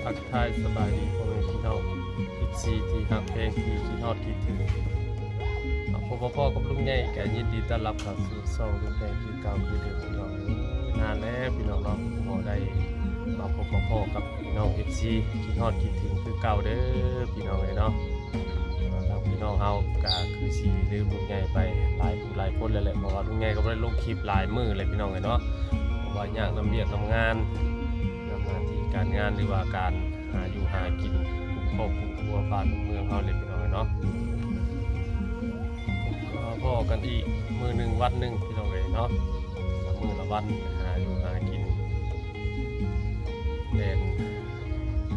ທັກທາຍສະບາຍດີພໍ່ແມ່ພີ່ນ້ອງ ເອັຟຊີ ທີ່ຮັກແພງ ທີ່ຄິດຮອດຄິດເຖິງ. ມາພົບມາພໍ້ກັບລຸງໃຫຍ່ ກໍຍິນດີຕ້ອນຮັບເຂົ້າສູ່ຊ່ອງລຸງໃຫຍ່ຄືເກົ່າຄືເດີມພີ່ນ້ອງເອີຍ. ນານແລ້ວພີ່ນ້ອງເນາະ ບໍ່ໄດ້ມາພົບມາພໍ້ກັບພີ່ນ້ອງ ເອັຟຊີ ທີ່ຄິດຮອດຄິດເຖິງຄືເກົ່າເດີພີ່ນ້ອງເອີຍເນາະ. ທາງພີ່ນ້ອງເຮົາກໍຄືຊິລືມລຸງໃຫຍ່ໄປຫຼາຍຜູ້ຫຼາຍຄົນແລ້ວແຫຼະ ເພາະວ່າລຸງໃຫຍ່ກໍບໍ່ໄດ້ລົງຄລິບຫຼາຍມື້ແລ້ວພີ່ນ້ອງເອີຍເນາະ ເພາະວ່າຍາກນຳວຽກນຳງານ ນຳໜ້າທີ່ການງານ ຫຼືວ່າການຫາຢູ່ຫາກິນ ກຸ້ມຄອບກຸ້ມຄົວບ້ານເມືອງເຮົາເລີຍພີ່ນ້ອງເອີຍເນາະ. ກໍພໍ້ກັນອີກມື້ໜຶ່ງວັນໜຶ່ງພີ່ນ້ອງເອີຍເນາະ ມື້ລະວັນຫາຢູ່ຫາກິນ ແລ່ນ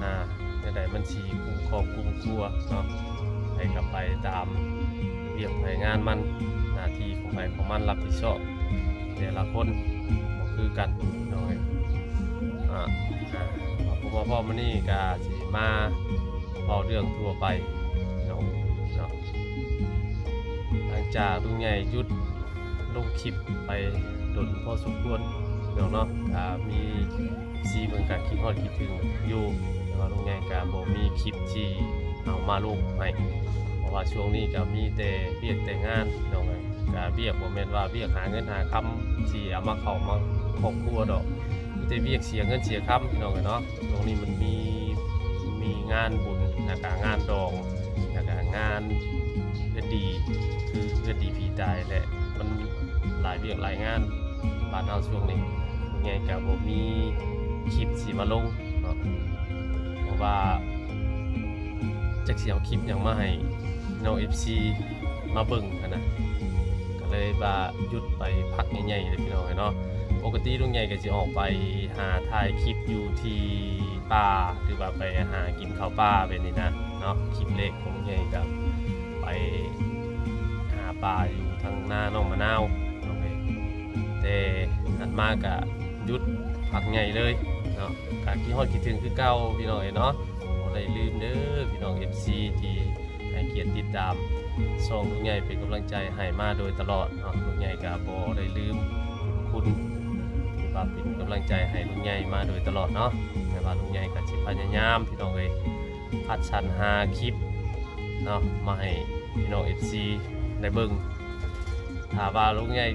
ຫາແນວໃດມັນຊິກຸ້ມຄອບກຸ້ມຄົວເນາະ ໃຜກໍໄປຕາມວຽກໃຜງານມັນ ໜ້າທີ່ຂອງໃຜຂອງມັນ ຮັບຜິດຊອບແຕ່ລະຄົນບໍ່ຄືກັນພີ່ນ້ອງເອີຍ. ອາ ມາພົບມາພໍ້ມື້ນີ້ກໍຊິມາເວົ້າເລື່ອງທົ່ວໄປພີ່ນ້ອງເນາະ. ຫຼັງຈາກລຸງໃຫຍ່ຢຸດລົງຄລິບໄປດົນພໍສົມຄວນພີ່ນ້ອງເນາະ ກໍມີ ເອັຟຊີ ເພິ່ນກໍຄິດຮອດຄິດເຖິງຢູ່ ແຕ່ວ່າລຸງໃຫຍ່ກໍບໍ່ມີຄລິບທີ່ເອົາມາລົງໃຫ້ ເພາະວ່າຊ່ວງນີ້ກໍມີແຕ່ວຽກແຕ່ງານພີ່ນ້ອງເອີຍ. ກໍວຽກບໍ່ແມ່ນວ່າວຽກຫາເງິນຫາຄຳທີ່ເອົາມາເຂົ້າມາຄອບຄົວດອກ ມີແຕ່ວຽກເສຍເງິນເສຍຄຳພີ່ນ້ອງເອີຍເນາະ. ຊ່ວງນີ້ມັນມີ ມີງານບຸນ ແລ້ວກໍງານດອງ ແລ້ວກໍງານເຮືອນດີ ຄືເຮືອນດີຜີຕາຍແຫຼະ ມັນຫຼາຍວຽກຫຼາຍງານ ບ້ານເຮົາຊ່ວງນີ້ ໃຫຍ່ກໍບໍ່ມີຄລິບຊິມາລົງເນາະ ເພາະວ່າຈັກຊິເອົາຄລິບຫຍັງມາໃຫ້ນ້ອງເອັຟຊີມາເບິ່ງຫັ້ນນະ ກໍເລີຍວ່າຢຸດໄປພັກໃຫຍ່ໆເລີຍພີ່ນ້ອງເອີຍເນາະ. ປົກກະຕິລຸງໃຫຍ່ກໍຊິອອກໄປຫາຖ່າຍຄລິບຢູ່ທີ່ປ່າ ຫຼືວ່າໄປຫາກິນເຂົ້າປ່າແບບນີ້ນະເນາະ. ຄລິບແລກຂອງລຸງໃຫຍ່ກໍໄປຫາປ່າຢູ່ທາງນານ້ອງມະນາວເນາະ ແຕ່ຖັດມາກະຢຸດພັກໃຫຍ່ເລີຍເນາະ. ກະຄິດຮອດຄິດເຖິງຄືເກົ່າພີ່ນ້ອງເອີຍເນາະ. ບໍ່ໄດ້ລືມເດີພີ່ນ້ອງເອັຟຊີ ທີ່ໃຫ້ກຽດຕິດຕາມຊ່ອງລຸງໃຫຍ່ ເປັນກຳລັງໃຈໃຫ້ມາໂດຍຕະຫຼອດເນາະ. ລຸງໃຫຍ່ກະບໍ່ໄດ້ລືມບຸນຄຸນ ທີ່ວ່າເປັນກຳລັງໃຈໃຫ້ລຸງໃຫຍ່ມາໂດຍຕະຫຼອດເນາະ. ແຕ່ວ່າລຸງໃຫຍ່ກະຊິພະຍາຍາມພີ່ນ້ອງເອີຍ ຄັດສັນຫາຄລິບເນາະ ມາໃຫ້ພີ່ນ້ອງເອັຟຊີໄດ້ເບິ່ງ. ຖ້າວ່າລຸງໃຫຍ່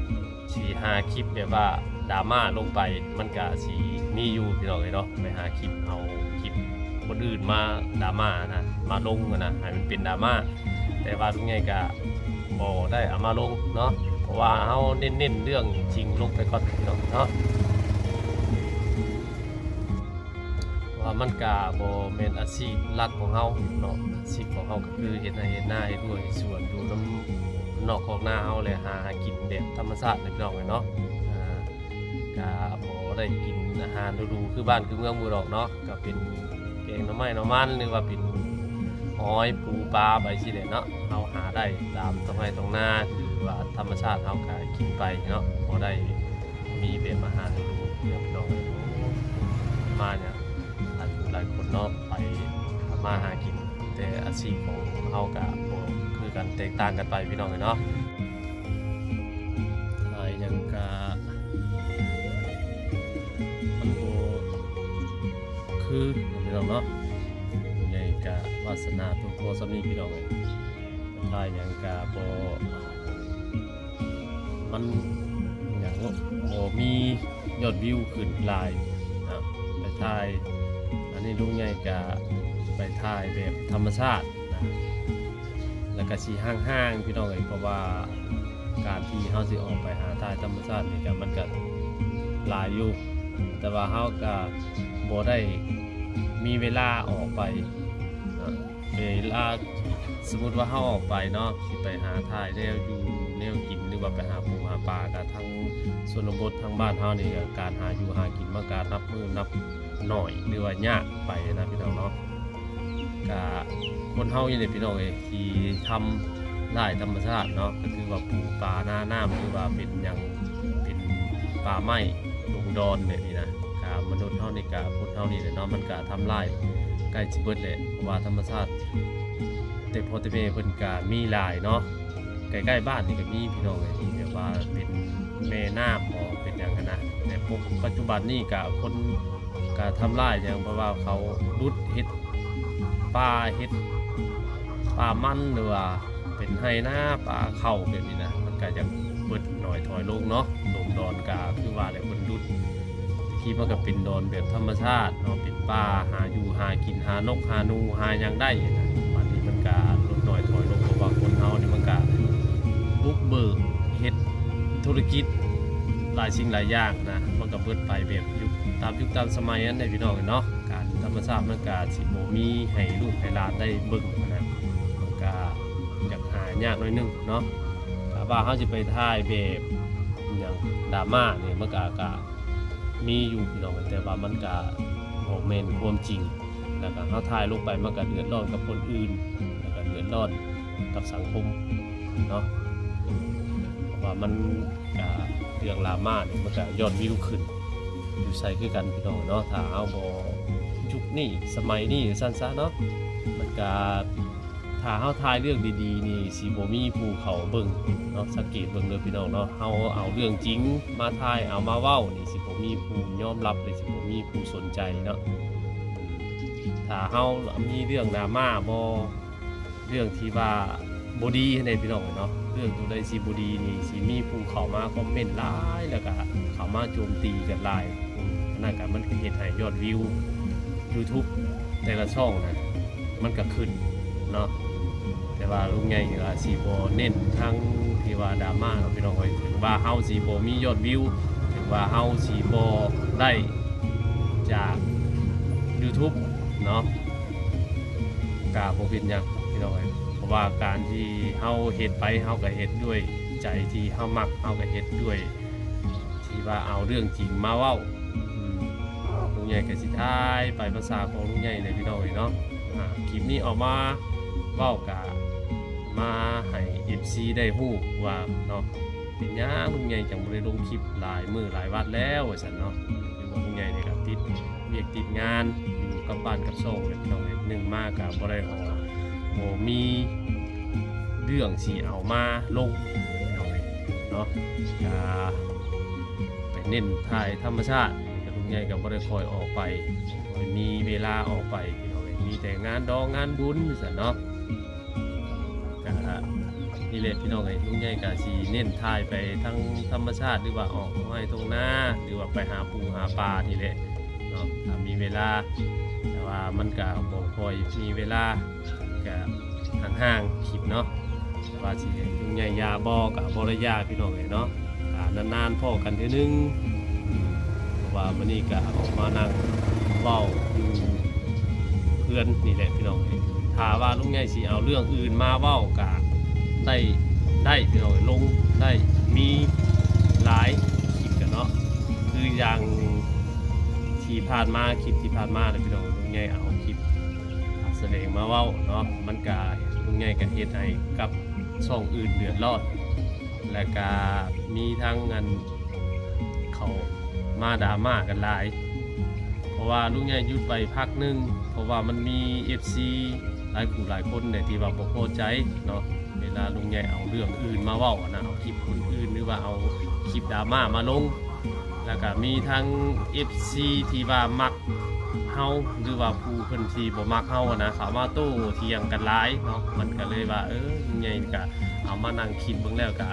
ຊິຫາຄລິບແບບວ່າດຣາມາລົງໄປ ມັນກະຊິມີຢູ່ພີ່ນ້ອງເອີຍເນາະ. ໄປຫາຄລິບ ເອົາຄລິບຄົນອື່ນມາດຣາມານະ ມາລົງນະ ໃຫ້ມັນເປັນດຣາມາ. ແຕ່ວ່າລຸງໃຫຍ່ກະບໍ່ໄດ້ເອົາມາລົງເນາະ ເພາະວ່າເຮົາເນັ້ນໆເລື່ອງຈິງລົງໄປກ່ອນພີ່ນ້ອງເນາະ. ເພາະວ່າມັນກະບໍ່ແມ່ນອາຊີບຫຼັກຂອງເຮົາເນາະ. ອາຊີບຂອງເຮົາກໍຄືເຮັດໄຮ່ເຮັດນາ ເຮັດຮົ້ວເຮັດສວນ ຢູ່ນຳນອກຄອກນາເຮົາ ແລະ ຫາ ຫາກິນແບບທຳມະຊາດເລີຍພີ່ນ້ອງເອີຍເນາະ. ອ່າ ກະບໍ່ໄດ້ກິນອາຫານຫຼູໆຄືບ້ານຄືເມືອງໝູ່ດອກເນາະ. ກະເປັນແກງໜໍ່ໄມ້ໜໍ່ມັນ ຫຼືວ່າເປັນຫອຍປູປາໄປຊີ້ແຫຼະເນາະ. ເຮົາຫາໄດ້ຕາມທົ່ງໄຮ່ທົ່ງນາ ຫຼືວ່າທຳມະຊາດເຮົາກະກິນໄປເນາະ. ບໍ່ໄດ້ ມີແບບອາຫານຫຼູໆເນາະພີ່ນ້ອງເອີຍ. ໂອ້ ມາຫຍັງຫຼາຍຜູ້ຫຼາຍຄົນເນາະ ໄປທຳມາຫາກິນ ແຕ່ອາຊີບຂອງເຮົາກະບໍ່ຄືກັນ ແຕກຕ່າງກັນໄປພີ່ນ້ອງເອີຍເນາະ. ຂາຍຫຍັງກະມັນບໍ່ຄືພີ່ນ້ອງເນາະ. ໃຫຍ່ກະວາສະໜາຕົວພໍສ່ຳນີ້ພີ່ນ້ອງເອີຍ. ຂາຍຫຍັງກະບໍ່ ມັນຫຍັງ ບໍ່ມີຍອດວິວຂຶ້ນຫຼາຍນະ ໄປຖ່າຍ. ອັນນີ້ລຸງໃຫຍ່ກະໄປຖ່າຍແບບທຳມະຊາດນະ ແລ້ວກະຊິຫ່າງໆ ພີ່ນ້ອງເອີຍ ເພາະວ່າການທີ່ເຮົາຊິອອກໄປຫາຖ່າຍທຳມະຊາດນີ້ກະ ມັນກະຫຼາຍຢູ່ ແຕ່ວ່າເຮົາກະບໍ່ໄດ້ມີເວລາອອກໄປນະ. ເວລາ ສົມມຸດວ່າເຮົາອອກໄປເນາະ ຊິໄປຫາຖ່າຍແນວຢູ່ແນວກິນ ຫຼືວ່າໄປຫາປູຫາປາ ກະທາງຊົນນະບົດທາງບ້ານເຮົານີ້ ກະການຫາຢູ່ຫາກິນມັນກະນັບມື້ນັບໜ້ອຍ ຫຼືວ່າຍາກໄປນະພີ່ນ້ອງເນາະ. ກະຄົນເຮົານີ້ແຫຼະພີ່ນ້ອງເອີຍ ທີ່ທຳລາຍທຳມະຊາດເນາະ ກະຄືວ່າປູປາໜ້ານ້ຳ ຫຼືວ່າເປັນຫຍັງ ເປັນປ່າໄມ້ ດົງດອນແບບນີ້ນະ. ກະມະນຸດເຮົານີ້ກະ ຄົນເຮົານີ້ແຫຼະເນາະ ມັນກະທຳລາຍໃກ້ຊິເບິດແຫຼະ ເພາະວ່າທຳມະຊາດ ແຕ່ພໍ່ແຕ່ແມ່ເພິ່ນກະມີຫຼາຍເນາະ ໃກ້ໆບ້ານນີ້ກະມີພີ່ນ້ອງເອີຍ ທີ່ແບບວ່າເປັນແມ່ນ້ຳບໍ ເປັນຫຍັງຫັ້ນນະ. ແຕ່ປົກ ປັດຈຸບັນນີ້ກະຄົນ ກະທຳລາຍຫຍັງ ເພາະວ່າເຂົາຫຼຸດເຮັດປ່າ ເຮັດປ່າມັນ ຫຼືວ່າເປັນໄຮ່ນາ ປ່າເຂົ້າແບບນີ້ນະ ມັນກະຢາກເບິດໜ້ອຍຖອຍລົງເນາະ. ດົງດອນກະຄືວ່າແຫຼະ ເພິ່ນຫຼຸດ ທີ່ມັນກະເປັນດອນແບບທຳມະຊາດເນາະ ເປັນປ່າຫາຢູ່ຫາກິນ ຫານົກຫາໜູ ຫາຫຍັງໄດ້ນະ. ບາດນີ້ມັນກະຫຼຸດໜ້ອຍຖອຍລົງ ເພາະວ່າຄົນເຮົານີ້ມັນກະບຸກເບີກເຮັດທຸລະກິດຫຼາຍສິ່ງຫຼາຍຢ່າງນະ ມັນກະເບິດໄປແບບຍຸກ ຕາມຍຸກຕາມສະໄໝຫັ້ນແຫຼະ ພີ່ນ້ອງເອີຍເນາະ. ການທຳມະຊາດມັນກະຊິບໍ່ມີໃຫ້ລູກໃຫ້ຫຼານໄດ້ເບິ່ງຫັ້ນນະ ມັນກະຢາກຫາຍາກໜ້ອຍໜຶ່ງເນາະ. ຖ້າວ່າເຮົາຊິໄປຖ່າຍແບບຫຍັງດຣາມານີ້ ມັນກະ ກະມີຢູ່ພີ່ນ້ອງ ແຕ່ວ່າມັນກະບໍ່ແມ່ນຄວາມຈິງ ແລ້ວກະເຮົາຖ່າຍລົງໄປ ມັນກະເດືອດຮ້ອນກັບຄົນອື່ນ ແລ້ວກະເດືອດຮ້ອນກັບສັງຄົມເນາະ. ເພາະວ່າມັນກະ ເລື່ອງດຣາມານີ້ ມັນກະຍອດວິວຂຶ້ນຢູ່ໃສຄືກັນ ພີ່ນ້ອງເນາະ. ຖ້າເຮົາບໍ່ ຍຸກນີ້ສະໄໝນີ້ ວ່າຊັ້ນຊະເນາະ ມັນກະ ຖ້າເຮົາຖ່າຍເລື່ອງດີໆນີ້ ຊິບໍ່ມີຜູ້ເຂົ້າເບິ່ງເນາະ. ສັງເກດເບິ່ງເດີພີ່ນ້ອງເນາະ ເຮົາເອົາເລື່ອງຈິງມາຖ່າຍ ເອົາມາເວົ້ານີ້ ຊິບໍ່ມີຜູ້ຍອມຮັບ ຫຼື ຊິບໍ່ມີຜູ້ສົນໃຈເນາະ. ຖ້າເຮົາມີເລື່ອງດຣາມາບໍ່ ເລື່ອງທີ່ວ່າບໍ່ດີຫັ້ນເດພີ່ນ້ອງເອີຍເນາະ ເລື່ອງຕົວໃດຊິບໍ່ດີນີ້ ຊິມີຜູ້ເຂົ້າມາຄອມເມັນຫຼາຍ ແລ້ວກະເຂົ້າມາໂຈມຕີກັນຫຼາຍ. ອືມ ອັນນັ້ນກະມັນກະເຮັດໃຫ້ຍອດວິວຢູທູບແຕ່ລະຊ່ອງນະ ມັນກະຂຶ້ນເນາະ. ແຕ່ວ່າລຸງໃຫຍ່ກະຊິບໍ່ເນັ້ນທາງທີ່ວ່າດຣາມາເນາະ ພີ່ນ້ອງເອີຍ. ເຖິງວ່າເຮົາຊິບໍ່ມີຍອດວິວ ເຖິງວ່າເຮົາຊິບໍ່ໄດ້ຈາກຢູທູບເນາະ ກະບໍ່ເປັນຫຍັງພີ່ນ້ອງເອີຍ ເພາະວ່າການທີ່ເຮົາເຮັດໄປ ເຮົາກະເຮັດດ້ວຍໃຈທີ່ເຮົາມັກ ເຮົາກະເຮັດດ້ວຍທີ່ວ່າເອົາເລື່ອງຈິງມາເວົ້າ. ອືມ ລຸງໃຫຍ່ກະຊິຖ່າຍໄປພາສາຂອງລຸງໃຫຍ່ແຫຼະພີ່ນ້ອງເອີຍເນາະ. ອາ ຄລິບນີ້ເອົາມາເວົ້າກະມາໃຫ້ເອັຟຊີໄດ້ຮູ້ວ່າເນາະ ເປັນຫຍັງລຸງໃຫຍ່ຈັ່ງບໍ່ໄດ້ລົງຄລິບຫຼາຍມື້ຫຼາຍວັນແລ້ວ ວ່າຊັ້ນເນາະ. ຄືວ່າລຸງໃຫຍ່ນີ້ກະຕິດວຽກຕິດງານ ຢູ່ກັບບ້ານກັບຊ່ອງແຫຼະພີ່ນ້ອງເອີຍ ໜຶ່ງມາກະບໍ່ໄດ້ອອກ ບໍ່ມີເລື່ອງຊິເອົາມາລົງພີ່ນ້ອງເອີຍເນາະ. ກະໄປເນັ້ນຖ່າຍທຳມະຊາດ ກະລຸງໃຫຍ່ກະບໍ່ໄດ້ຄ່ອຍອອກໄປ ບໍ່ໄດ້ມີເວລາອອກໄປພີ່ນ້ອງເອີຍ ມີແຕ່ງານດອງງານບຸນ ວ່າຊັ້ນເນາະ. ກະນີ້ແຫຼະພີ່ນ້ອງເອີຍ ລຸງໃຫຍ່ກະຊິເນັ້ນຖ່າຍໄປທາງທຳມະຊາດ ຫຼືວ່າອອກທົ່ງໄຮ່ທົ່ງນາ ຫຼືວ່າໄປຫາປູຫາປານີ້ແຫຼະເນາະ ຖ້າມີເວລາ. ແຕ່ວ່າມັນກະບໍ່ຄ່ອຍມີເວລາ ກະຫ່າງໆຄລິບເນາະ. ແຕ່ວ່າຊິໃຫ້ລຸງໃຫຍ່ຢ່າບໍ່ ກະບໍ່ໄດ້ຢ່າພີ່ນ້ອງເອີຍເນາະ ກະນານໆພໍ້ກັນເທື່ອໜຶ່ງ. ເພາະວ່າມື້ນີ້ກະອອກມານັ່ງເວົ້າຢູ່ເຮືອນນີ້ແຫຼະພີ່ນ້ອງເອີຍ. ຖ້າວ່າລຸງໃຫຍ່ຊິເອົາເລື່ອງອື່ນມາເວົ້າກະໄດ້ ໄດ້ພີ່ນ້ອງເອີຍ ລົງໄດ້ ມີຫຼາຍຄລິບກັນເນາະ. ຄືຢ່າງທີ່ຜ່ານມາ ຄລິບທີ່ຜ່ານມານະພີ່ນ້ອງ ລຸງໃຫຍ່ເອົາຄລິບ ສະແດງມາເວົ້າເນາະ ມັນກະ ລຸງໃຫຍ່ກະເຮັດໃຫ້ກັບຊ່ອງອື່ນເດືອດຮ້ອນ ແລະກະມີທັງອັນເຂົ້າມາດຣາມາກັນຫຼາຍ. ເພາະວ່າລຸງໃຫຍ່ຢຸດໄປພັກໜຶ່ງ ເພາະວ່າມັນມີເອັຟຊີຫຼາຍຄູ່ຫຼາຍຄົນແຫຼະທີ່ວ່າບໍ່ພໍໃຈເນາະ ເວລາລຸງໃຫຍ່ເອົາເລື່ອງອື່ນມາເວົ້າຫັ້ນນະ ເອົາຄລິບຄົນອື່ນ ຫຼືວ່າເອົາຄລິບດຣາມາມາລົງ. ແລ້ວກະມີທັງເອັຟຊີທີ່ວ່າມັກເຮົາ ຫຼືວ່າຜູ້ເພິ່ນທີ່ບໍ່ມັກເຮົາຫັ້ນນະ ເຂົ້າມາໂຕ້ຖຽງກັນຫຼາຍເນາະ. ມັນກະເລີຍວ່າ ເອີ ລຸງໃຫຍ່ກະເອົາມານັ່ງຄິດເບິ່ງແລ້ວກະ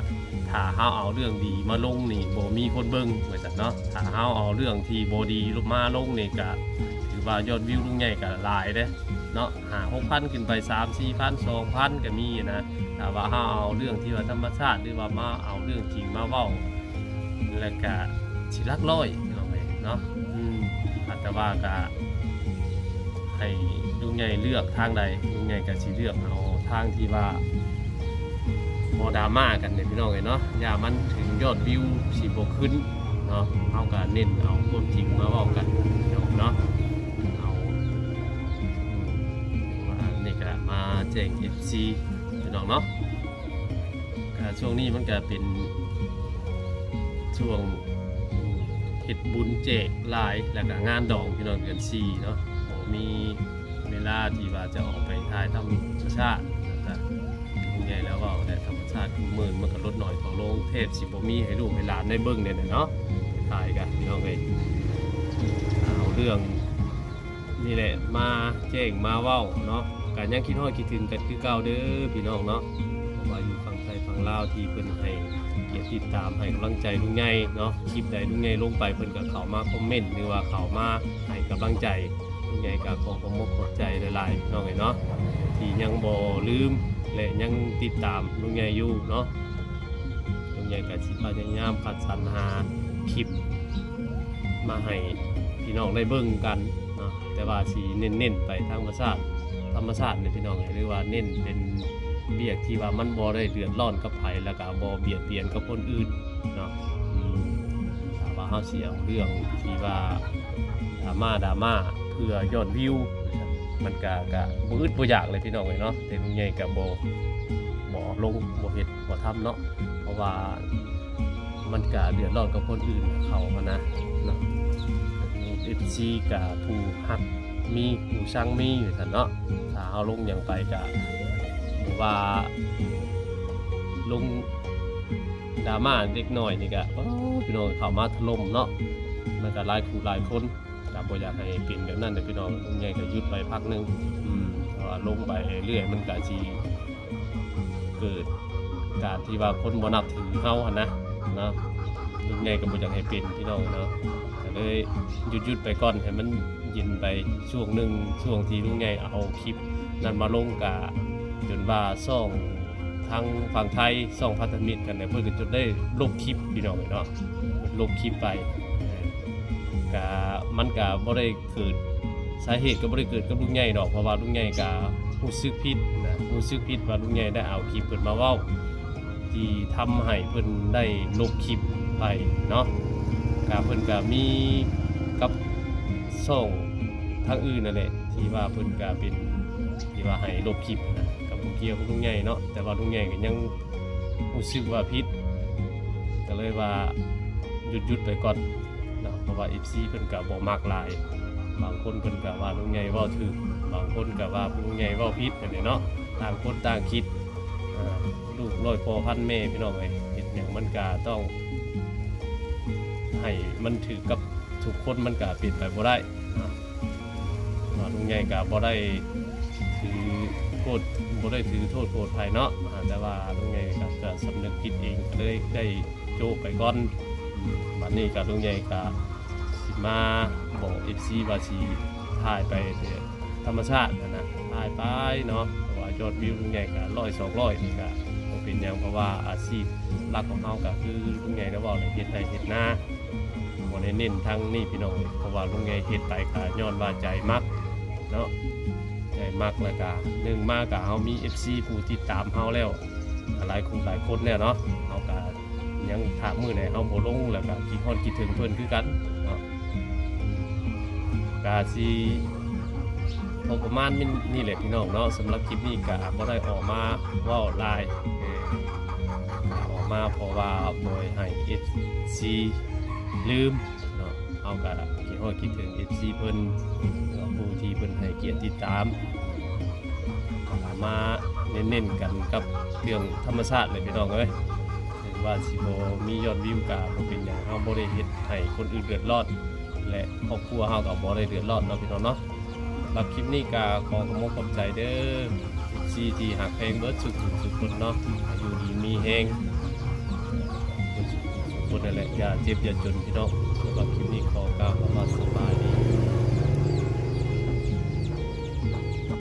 ຖ້າເຮົາເອົາເລື່ອງດີມາລົງນີ້ ບໍ່ມີຄົນເບິ່ງ ວ່າຊັ້ນເນາະ. ຖ້າເຮົາເອົາເລື່ອງທີ່ບໍ່ດີມາລົງນີ້ ກະຖືວ່າຍອດວິວລຸງໃຫຍ່ກະຫຼາຍເດ້ເນາະ ຫ້າຫົກພັນຂຶ້ນໄປ ສາມສີ່ພັນ ສອງພັນກະມີນະ. ຖ້າວ່າເຮົາເອົາເລື່ອງທີ່ວ່າທຳມະຊາດ ຫຼືວ່າມາເອົາເລື່ອງຈິງມາເວົ້າ ແລ້ວກະຊິຫຼັກຮ້ອຍພີ່ນ້ອງເອີຍເນາະ. ອືມ ອາດຕະວ່າກະໃຫ້ລຸງໃຫຍ່ເລືອກທາງໃດ ລຸງໃຫຍ່ກະຊິເລືອກເອົາທາງທີ່ວ່າບໍ່ດຣາມາກັນເດ້ພີ່ນ້ອງເອີຍເນາະ. ຢ່າມັນເຖິງຍອດວິວຊິບໍ່ຂຶ້ນເນາະ ເຮົາກະເນັ້ນເອົາຄວາມຈິງມາເວົ້າກັນພີ່ນ້ອງເນາະ. ເອົາ ອືມ ວ່ານີ້ກະມາແຈ້ງເອັຟຊີພີ່ນ້ອງເນາະ. ກະຊ່ວງນີ້ມັນກະເປັນຊ່ວງເຮັດບຸນແຈກຫຼາຍ ແລ້ວກະງານດອງພີ່ນ້ອງ ເດືອນສີ່ເນາະ ບໍ່ມີເວລາທີ່ວ່າຈະອອກໄປຖ່າຍທຳມະຊາດ. ກະລຸງໃຫຍ່ລາວເວົ້າແຫຼະ ທຳມະຊາດຄູ່ມື້ມັນກະຫຼຸດໜ້ອຍຖອຍລົງ ແທບຊິບໍ່ມີໃຫ້ລູກໃຫ້ຫຼານໄດ້ເບິ່ງແລ້ວເນາະ. ຖ່າຍກະພີ່ນ້ອງເອີຍ ເອົາເ ເລື່ອງນີ້ແຫຼະ ມາແຈ້ງມາເວົ້າເນາະ. ກະຍັງຄິດຮອດຄິດເຖິງກັນຄືເກົ່າເດີພີ່ນ້ອງເນາະ, ບໍ່ວ່າຢູ່ຝັ່ງໄທຝັ່ງລາວທີ່ເພິ່ນໃຫ້ກຽດຕິດຕາມໃຫ້ກຳລັງໃຈລຸງໃຫຍ່ເນາະ. ຄລິບໃດລຸງໃຫຍ່ລົງໄປ ເພິ່ນກໍເຂົ້າມາຄອມເມັນ ຫຼືວ່າເຂົ້າມາໃຫ້ກຳລັງໃຈລຸງໃຫຍ່. ກໍຂໍຂອບອົກຂອບໃຈຫຼາຍໆ ພີ່ນ້ອງເອີຍເນາະ ທີ່ຍັງບໍ່ລືມ ແລະ ຍັງຕິດຕາມລຸງໃຫຍ່ຢູ່ເນາະ. ລຸງໃຫຍ່ກໍຊິພະຍາຍາມຄັດສັນຫາຄລິບມາໃຫ້ພີ່ນ້ອງໄດ້ເບິ່ງກັນເນາະ, ແຕ່ວ່າຊິເນັ້ນໆໄປທາງທຳມະຊາດ ທຳມະຊາດນີ້ພີ່ນ້ອງເອີຍ ຫຼືວ່າເນັ້ນເປັນວຽກທີ່ວ່າມັນບໍ່ໄດ້ເດືອດຮ້ອນກັບໃຜ ແລ້ວກໍບໍ່ບຽດບຽນກັບຄົນອື່ນເນາະ. ອືມ ຖ້າວ່າເຮົາຊິເອົາເລື່ອງທີ່ວ່າດຣາມາ ດຣາມາເພື່ອຍອດວິວ ມັນກະ ກະບໍ່ອຶດບໍ່ຢາກເລີຍພີ່ນ້ອງເອີຍເນາະ, ແຕ່ລຸງໃຫຍ່ກະບໍ່ ບໍ່ເອົາລົງ ບໍ່ເຮັດ ບໍ່ທຳເນາະ, ເພາະວ່າມັນກະເດືອດຮ້ອນກັບຄົນອື່ນເຂົາຫັ້ນນະເນາະ. ເອັຟຊີກະຜູ້ຮັກມີ ຜູ້ຊັງມີ ວ່າຊັ້ນເນາະ. ຖ້າເຮົາລົງຫຍັງໄປກະ ບໍ່ວ່າລົງດຣາມາເດັກນ້ອຍນີ້ກະ ໂອ້ ພີ່ນ້ອງເຂົ້າມາຖະຫຼົ່ມເນາະ, ມັນກະຫຼາຍຄູ່ຫຼາຍຄົນ. ກໍບໍ່ຢາກໃຫ້ເປັນແບບນັ້ນເດ້ພີ່ນ້ອງ. ລຸງໃຫຍ່ກໍຢຸດໄປພັກໜຶ່ງ ອືມ ເພາະວ່າລົງໄປເລື້ອຍໆ ມັນກໍຊິເກີດການທີ່ວ່າຄົນບໍ່ນັບຖືເຮົາຫັ້ນນະເນາະ. ລຸງໃຫຍ່ກໍບໍ່ຢາກໃຫ້ເປັນພີ່ນ້ອງເນາະ, ກໍເລີຍຢຸດໆໄປກ່ອນ ໃຫ້ມັນເຢັນໄປຊ່ວງໜຶ່ງ. ຊ່ວງທີ່ລຸງໃຫຍ່ເອົາຄລິບນັ້ນມາລົງ ກໍຈົນວ່າຊ່ອງທາງຝັ່ງໄທ ຊ່ອງພັນທະມິດກັນ ເພິ່ນກໍຈົນໄດ້ລົບຄລິບພີ່ນ້ອງເນາະ, ລົບຄລິບໄປ. ກະ ມັນກະບໍ່ໄດ້ເກີດ ສາເຫດກະບໍ່ໄດ້ເກີດກັບລຸງໃຫຍ່ດອກ, ເພາະວ່າລຸງໃຫຍ່ກະຮູ້ສຶກຜິດນະ, ຮູ້ສຶກຜິດວ່າລຸງໃຫຍ່ໄດ້ເອົາຄລິບເພິ່ນມາເວົ້າ ທີ່ທຳໃຫ້ເພິ່ນໄດ້ລົບຄລິບໄປເນາະ. ກະເພິ່ນກະມີກັບຊ່ອງທາງອື່ນນັ້ນແຫຼະ ທີ່ວ່າເພິ່ນກະເປັນ ທີ່ວ່າໃຫ້ລົບຄລິບນະ, ກະບໍ່ກ່ຽວກັບລຸງໃຫຍ່ເນາະ, ແຕ່ວ່າລຸງໃຫຍ່ກະຍັງ ຮູ້ສຶກວ່າຜິດ ກໍເລີຍວ່າຢຸດໆໄປກ່ອນເນາະ, ເພາະວ່າເອັຟຊີເພິ່ນກໍບໍ່ມັກຫຼາຍ. ບາງຄົນເພິ່ນກໍວ່າລຸງໃຫຍ່ເວົ້າຖືກ, ບາງຄົນກໍວ່າລຸງໃຫຍ່ເວົ້າຜິດຫັ້ນແຫຼະເນາະ, ຕ່າງຄົນຕ່າງຄິດ. ເອີ ລູກຮ້ອຍພໍ່ພັນແມ່ ພີ່ນ້ອງເອີຍ, ເຮັດຫຍັງມັນກໍຕ້ອງໃຫ້ມັນຖືກກັບທຸກຄົນ, ມັນກໍເປັນໄປບໍ່ໄດ້ເນາະ. ອ່າ ລຸງໃຫຍ່ກໍບໍ່ໄດ້ຖືໂທດ ບໍ່ໄດ້ຖືໂທດໂກດໃຜເນາະ, ອ່າ ແຕ່ວ່າລຸງໃຫຍ່ກໍ ກໍສຳນຶກຜິດເອງ ກໍເລີຍໄດ້ໂຈະໄປກ່ອນ. ບັດນີ້ກໍລຸງໃຫຍ່ກໍຊິມາບອກເອັຟຊີວ່າຊິຖ່າຍໄປແຕ່ທຳມະຊາດຫັ້ນນະ, ຖ່າຍໄປເນາະ, ເພາະວ່າຍອດວິວລຸງໃຫຍ່ກໍຮ້ອຍສອງຮ້ອຍນີ້ກໍບໍ່ເປັນຫຍັງ, ເພາະວ່າອາຊີບຫຼັກຂອງເຮົາກໍຄືລຸງໃຫຍ່ໄດ້ເວົ້າແຫຼະ ເຮັດໄຮ່ເຮັດນາ. ບໍ່ໄດ້ເນັ້ນທາງນີ້ພີ່ນ້ອງເອີຍ, ເພາະວ່າລຸງໃຫຍ່ເຮັດໄປກະຍ້ອນວ່າໃຈມັກເນາະ, ໃຈມັກ. ແລ້ວກະໜຶ່ງມາກະເຮົາມີເອັຟຊີຜູ້ຕິດຕາມເຮົາແລ້ວ ກະຫຼາຍຄູ່ຫຼາຍຄົນແລ້ວເນາະ, ເຮົາກະຍັງຖ້າມື້ໃດເຮົາບໍ່ລົງ ແລ້ວກະຄິດຮອດຄິດເຖິງເພິ່ນຄືກັນເນາະ. ກະຊິພໍປະມານນີ້ແຫຼະພີ່ນ້ອງເນາະ, ສຳລັບຄລິບນີ້ກະບໍ່ໄດ້ອອກມາເວົ້າຫຼາຍ ເອີ ອອກມາເພາະວ່າບໍ່ໃຫ້ເອັຟຊີລືມ ເນາະ, ເຮົາກະຄິດຮອດຄິດເຖິງເອັຟຊີເພິ່ນ ເນາະ, ຜູ້ທີ່ເພິ່ນໃຫ້ກຽດຕິດຕາມ. ມາເນັ້ນໆກັນກັບເລື່ອງທຳມະຊາດເລີຍພີ່ນ້ອງເອີຍ, ເຖິງວ່າຊິບໍ່ມີຍອດວິວກະບໍ່ເປັນຫຍັງ, ເຮົາບໍ່ໄດ້ເຮັດໃຫ້ຄົນອື່ນເດືອດຮ້ອນ ແລະ ຄອບຄົວເຮົາກະບໍ່ໄດ້ເດືອດຮ້ອນເນາະພີ່ນ້ອງເນາະ. ສຳລັບຄລິບນີ້ກະຂໍຂອບອົກຂອບໃຈເດີ ເອັຟຊີທີ່ຮັກແພງເບິດສູ່ຜູ້ສູ່ຄົນເນາະ, ຢູ່ດີມີແຮງເບິດສູ່ຜູ້ສູ່ຄົນນັ້ນແຫຼະ, ຢ່າເຈັບຢ່າຈົນພີ່ນ້ອງ. ສຳລັບຄລິບນີ້ຂໍກ່າວຄຳວ່າສະບາຍດີ.